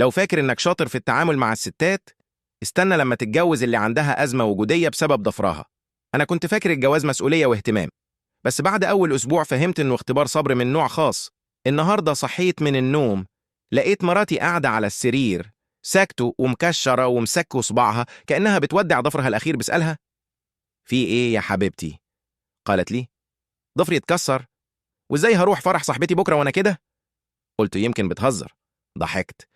لو فاكر إنك شاطر في التعامل مع الستات، استنى لما تتجوز اللي عندها أزمة وجودية بسبب ضفرها. أنا كنت فاكر الجواز مسؤولية واهتمام، بس بعد أول أسبوع فهمت إنه اختبار صبر من نوع خاص. النهاردة صحيت من النوم لقيت مراتي قاعدة على السرير ساكته ومكشرة ومسكه صباعها كأنها بتودع ضفرها الأخير. بسألها في إيه يا حبيبتي؟ قالت لي ضفري اتكسر، وإزاي هروح فرح صاحبتي بكرة وأنا كده؟ قلت يمكن بتهزر. ضحكت،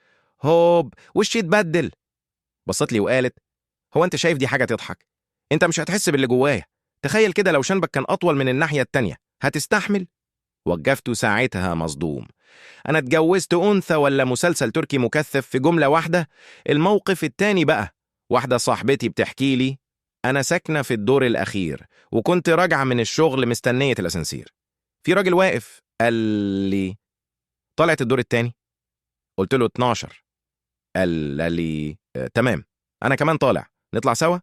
هوب وشي اتبدل. بصت لي وقالت هو أنت شايف دي حاجة تضحك؟ أنت مش هتحس باللي جوايا. تخيل كده لو شنبك كان أطول من الناحية التانية هتستحمل؟ وقفت ساعتها مصدوم. أنا اتجوزت أنثى ولا مسلسل تركي مكثف في جملة واحدة؟ الموقف التاني بقى، واحدة صاحبتي بتحكي لي أنا ساكنة في الدور الأخير وكنت راجعة من الشغل مستنية الأسانسير، في راجل واقف قال لي طلعت الدور التاني؟ قلت له 12. قال لي تمام أنا كمان طالع، نطلع سوا؟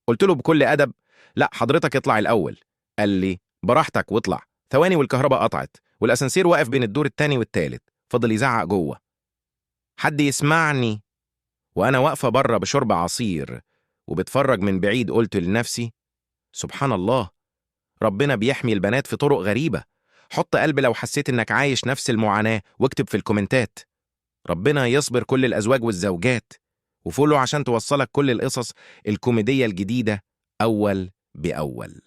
قلت له بكل أدب لا حضرتك اطلع الأول. قال لي براحتك واطلع. ثواني والكهرباء قطعت والأسانسير واقف بين الدور التاني والتالت، فضل يزعق جوه حد يسمعني، وأنا واقفة بره بشرب عصير وبتفرج من بعيد. قلت لنفسي سبحان الله، ربنا بيحمي البنات في طرق غريبة. حط قلب لو حسيت إنك عايش نفس المعاناة، واكتب في الكومنتات ربنا يصبر كل الأزواج والزوجات، و follow عشان توصلك كل القصص الكوميدية الجديدة أول بأول.